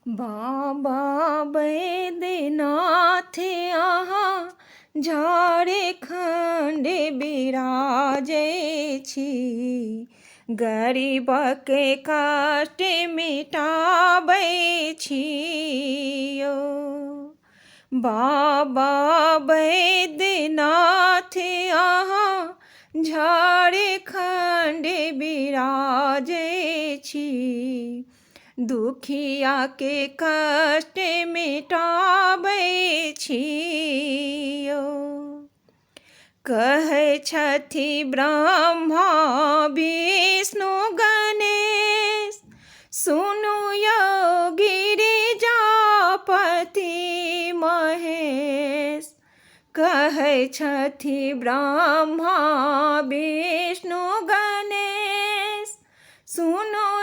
बाबा बैद्यनाथ अहाँ झारखण्ड बिराजै छी, गरीबक कष्ट मिटाबै छी यौ। बाबा बैद्यनाथ अहाँ झारखण्ड बिराजै छी, दुखियाके कष्ट मिटाबै छी यौ। कहै छथि ब्रह्मा विष्णु गणेश, सुनु यौ गिरिजापति महेश। कहै छथि ब्रह्मा विष्णु गणेश, सुनु